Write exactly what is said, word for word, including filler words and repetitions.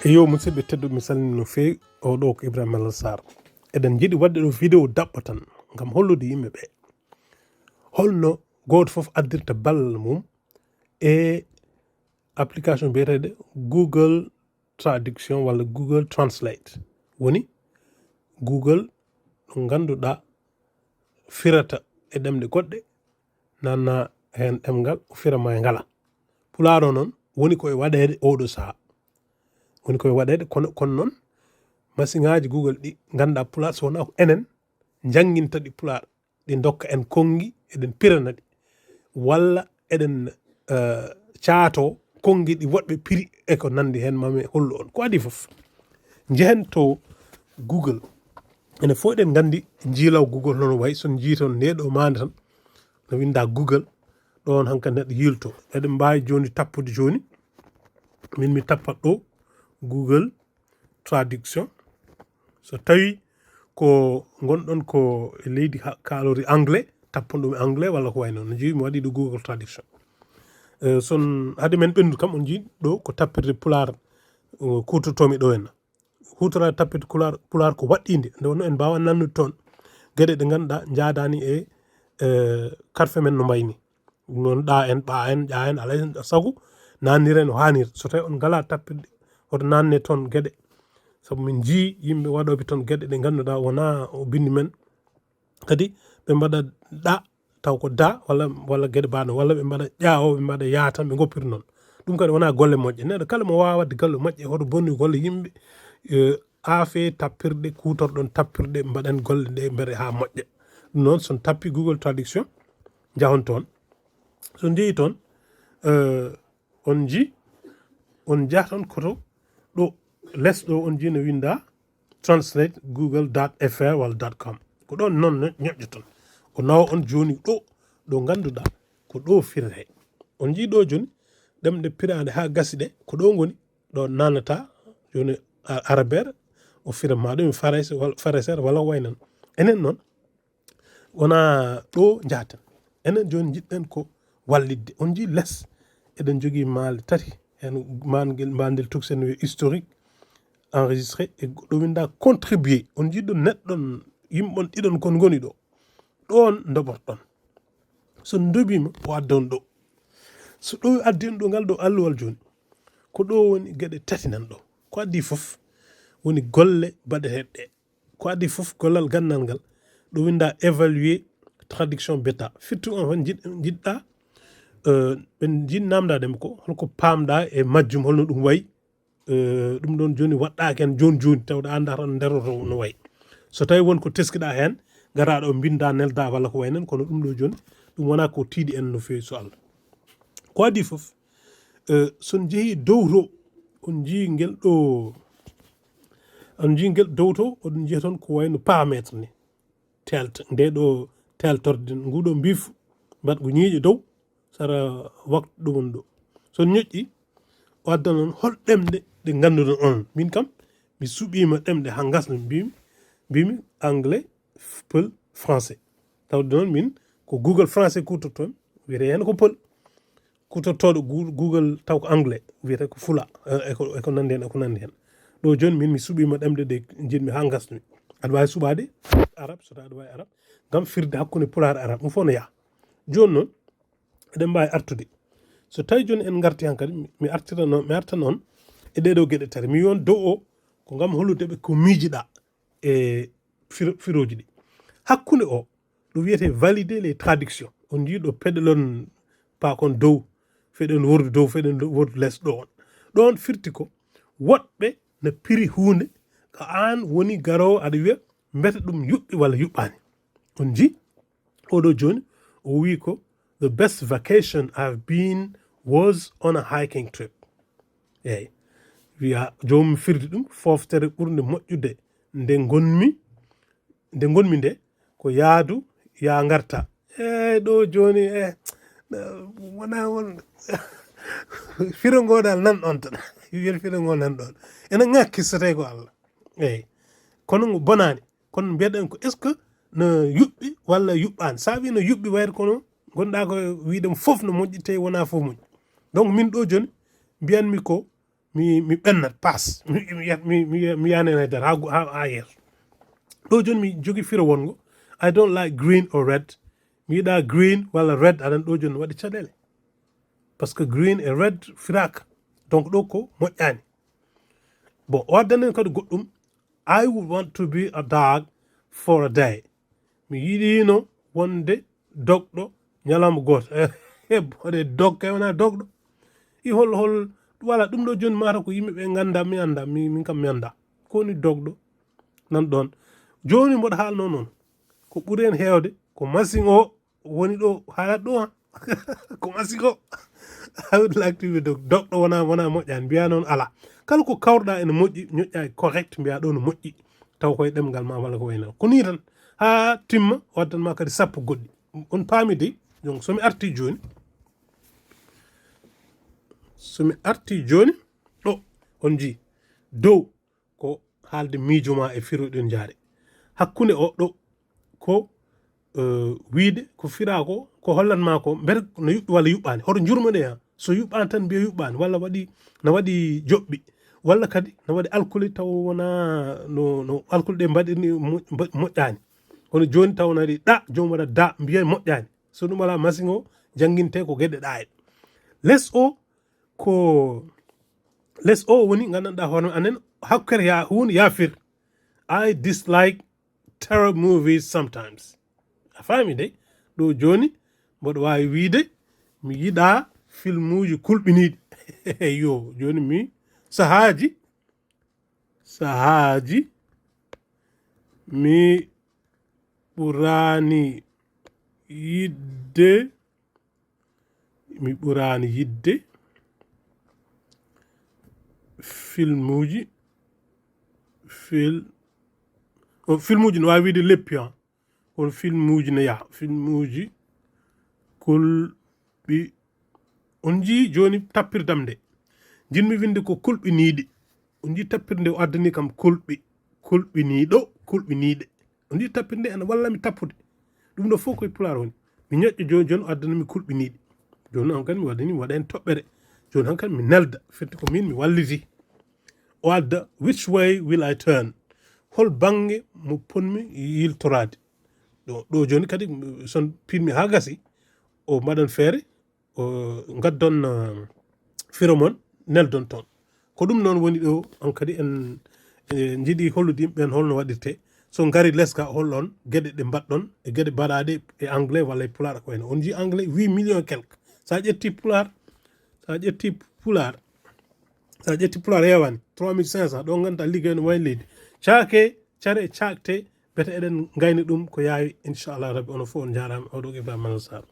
Eyo, musidɓe tedduɓe, mi salmini no feewi. O ɗo ko Ibrahima Malal Sarr. Eɗen njiɗi waɗde ɗo vidéo daɓɓo tan ngam hollude yimɓe ɓe holno gooto fof addirta ballal mum e application biyeteeɗo Google Traduction walla Google Translate. Woni Google ɗo ngannduɗaa firata e ɗemɗe goɗɗe, nanna heen ɗemngal, o fira ma e ngala. Pulaar o noon woni ko e waɗeede ooɗo sahaa. Woni ko e waɗeede, kono, kono noon, masiŋaaji Google ɗi ngannduɗaa Pulaar, so wonaa ko enen njannginta ɗi Pulaar, ɗi ndokka en konngi, eɗen pirana ɗi, walla eɗen, eh, caato konngi ɗi woɗɓe piri e ko nanndi heen, mami hollu on. Ko adii fof, njehen to Google. Enen fof eɗen nganndi njiilaw Google hono wayi. So on njii toon nde ɗo maande tan, no winnda Google, ɗoon hankadi neɗɗo yiilto. Eɗen mbaawi jooni tappude jooni, min mi tappat ɗo Google Traduction. So tawi ko ngonɗon ko e leydi ha-, kaalori anglais, tappon ɗum e anglais walla ko wayi noon. No jeeyi mi waɗi ɗo Google Traduction. Eh, son hade men ɓenndu kam, on njii ɗo ko tappirde Pulaar, eh, kuutortoomi ɗo henna. Huutora tappirde Pulaar, Pulaar ko waɗɗiinde. Nde wonno en mbaawa nannude toon geɗe ɗe ngannduɗaa njaadaani e, eh, karfe men no mbayni. Ɗum noon, ɗa en, ɓa en, ƴa en, alaa e sago naannire no haaniri. So tawi on ngalaa tappirɗe, hoto naanne toon geɗe. Sabu min njii yimɓe waɗooɓe toon geɗe ɗe ngannduɗaa wonaa o binndi men. Kadi ɓe mbaɗa ɗa, taw ko da, walla, walla geɗe bano, walla ɓe mbaɗa ƴa o, ɓe mbaɗa ya tan, ɓe ngoppiri noon. Ɗum kadi wonaa golle moƴƴe. Neɗɗo kala mo waawa waɗde golle moƴƴe, hoto bonni golle yimɓe, eh, aafe tappirɗe, kuutorɗon tappirɗe, mbaɗen golle ɗe, mbaɗe haa moƴƴa. Ɗum noon, so on tappi Google Traduction, njahon toon. So on njehii toon, eh, on njii, on njahton koto ɗo les ɗo, on njii no winnda translate google dot F R walla dot com. Ko ɗoon noon no-, ñoƴƴoton. O nawa on jooni ɗo, ɗo ngannduɗaa ko ɗo firete. On njii ɗo jooni, ɗemɗe piraɗe haa gasi ɗe, ko ɗo ngoni, ɗo naanata jooni a-, arabeere, o fira ma ɗum e farayse walla, farayseere walla waynan. Enen noon, wonaa ɗo njahaten. Enen jooni njiɗɗen ko wallitde. On njii les, eɗen njogii maale tati. Heen maangel, maandel toksen wiye historique, enregistré, e goɗɗo winnda contribuer. On njii ɗo neɗɗon, yimɓe on ɗiɗon kon ngoni ɗo. Ɗoon ndoɓorɗon. So ndoɓiima, o adda on ɗo. So ɗo addi on ɗo ngal ɗo alluwal jooni, ko ɗo woni geɗe tati nan ɗo. Ko addi fof woni golle baɗeteeɗe ɗe. Ko adii fof, gollal ganndal ngal, ɗo winnda évaluer traduction bêta. Firti on hon njiɗ-, njiɗɗa, eh, ɓe njiɗ namdaade mo ko, holko paamɗa e majjum, holno ɗum wayi, eh, ɗum ɗoon jooni waɗɗaaki heen jooni jooni, tawde a anndaa tan nderoto no wayi. So tawi won ko teskiɗa heen, ngara ɗo mbinnda, nelda walla ko wayi noon, kono ɗum ɗo jooni, ɗum wonaa ko tiiɗi en no feewi so Allah. Ko adii fof, eh, so on njehii dow to, on njii ngel ɗo, on njii ngel dow to, oɗon njiya toon ko wayno paramètre ni. Telt-, nde ɗo teltorde, nguɗo mbiif, mbaɗ ko ñiiƴe dow, sara waktu ɗum on ɗo. So on ñoƴƴi, o adda noon hol ɗemɗe ɗe ngannduɗon onon. Min kam, mi suɓiima ɗemɗe haa ngasno, mbimi, mbimi anglais, pël, français. Tawde noon min ko Google français kuutorton, wiyete heen ko pël. Kuutortooɗo Goo-, Google taw ko anglais, wiyete ko fula, eh, e ko, e ko nanndi heen, e ko nanndi heen. Ɗo jooni min mi suɓiima ɗemɗe ɗe njiɗmi haa ngasmi. Aɗa waawi suɓaade arab, so tawa aɗa waawi arab, ngam firde hakkunde pulaar e arab, ɗum fof no yaha. Jooni noon, eɗen mbaawi artude. So tawi jooni en ngarti hankadi, mi, mi artira noon, mi arta noon e ɗee ɗoo geɗe tati. Mi wiyon dow o, ko ngam hollude ɓe ko miijiɗa e firo-, firooji ɗi. Hakkunde o, ɗum wiyetee valider les traductions. On njii ɗo peɗelon paakon dow, feɗen wordu dow, feɗen wordu les ɗo on. Ɗo on firti ko woɗɓe na piri huunde, ko aan woni garoowo aɗa wiya, mbete ɗum yuɓɓi walla yuɓɓaani. On njii, oɗo jooni, o wii ko, "The best vacation I've been was on a hiking trip." Eey. Wiya, joomum firdi ɗum, fooftere ɓurnde moƴƴude nde ngonmi, nde ngonmi nde, ko yaadu, yaa ngarta. Eey, ɗo jooni, eh, wonaa won, firo ngo dal nan ɗon tan. Wiyata firo ngo nan ɗon. Ena ŋakki so tawi ko Allah. Eey. Kono ngo bonaani. Kono mbiyeɗen ko, est-ce que no yuɓɓi walla yuɓɓaani? So a wii no yuɓɓi, wayata kono ngonɗaa ko wiide mo fof no moƴƴi, tawi wonaa fof moƴƴi. Donc, min ɗo jooni, mbiyanmi ko mi mi ɓennat pass mi mi mi mi mi yanenay dara ha gu- ha ha yeeso. Ɗo joni mi jogi firo wongo, I don't like green or red. Mi yiɗa green walla red, aɗan ɗo joni waɗi caɗele. Parce que green e red firaka. Donc ɗo ko moƴƴani. Bon, o addanen kadi goɗɗum. I would want to be a dog for a day. Mi yiɗino wonde dogɗo ñalawma gooto. Ebo, waɗe dog kay wona dogɗo. I hol hol wala ɗum ɗo joni mata ko yimɓe ɓe ganda mi anda mi min kam mi anda. Ko woni dogɗo? Nan ɗon. Joni mboɗo haalno noon, ko ɓuri en heewde ko machine o woni ɗo haalat ɗo ha. Ko machine o. I would like to be dog dogɗo wona wona moƴƴani mbiya noon ala. Kala ko kawruɗa ene moƴƴi, ñoƴƴa e correct mbiya ɗo no moƴƴi. Taw koye ɗemgal ma walla ko wayno ko ni tan. Ha timma o addan ma kadi sappo goɗɗi. On paami de? Donc somi arti joni, somi arti joni ɗo, on ji dow ko haalde miijo ma e firoɗen jaare. Hakkunde o ɗo ko eh, wiide ko fira ko ko hollan ma ko mbete no yuɓɓi walla yuɓɓani, hoto jurmoɗe ha so yuɓɓani tan mbiya yuɓɓani walla waɗi na waɗi joɓɓi, walla kadi na waɗi alkule taw wona no no alkule ɗe mbaɗirni mo- mba- moƴƴani. Kono joni taw na waɗi ɗa, joom waɗa da mbiya moƴƴani. So ɗum ala machine o jangguinte ko gueɗe ɗa e les o ko les o woni gandanɗa hoore anen hakkere ya hunde yafir. I dislike terror movies sometimes. A faami de? Ɗo joni mboɗo wawi wiide mi yiɗa filmuji kulɓiniɗi. Yo joni mi sahaji sahaji mi ɓurani yidde mi ɓurani yidde filmuji fil o filmuji no wawi wiide leppi ha. Kono filmuji no yaha filmuji kulɓi on jii joni tappirdam nde jinmi winde ko kulɓiniɗi. On jii tappirde o addani kam kulɓi kulɓiniɗo kulɓiniɗe. On jii tappirde ene walla mi tappude. Ɗum ɗo fof koye pulaar woni mi ñoƴƴo joni joni o addana mi kulɓiniɗi. Joni on kadi mi waɗani mi waɗa hen toɓɓere. Joni han kadi mi nelda firti ko min mi walliti. O adda which way will I turn? Hol bannge mo ponmi yiltoraade? Ɗo ɗo joni kadi son pinmi ha gasi o mbaɗan feere o gaddon eh, firo mon neldon toon. Ko ɗum noon woni ɗo on kadi en eh, jiiɗi hollude yimɓe ɓen holno waɗirte so ngari leska holɗon geɗe ɗe mbaɗɗon e geɗe mbaɗaɗe e anglais walla e pulaar ko wayno on jii anglais huit millions quelque. Sa ƴetti pulaar sa ƴetti pulaar sa ƴetti pulaar hewani trois mille cinq cent ɗo ganda ligguey no wayi leydi caake care e cakte. Bete eɗen gayni ɗum ko yaawi inchallah rabbi onon fof on jarama oɗo ibrahima mansar.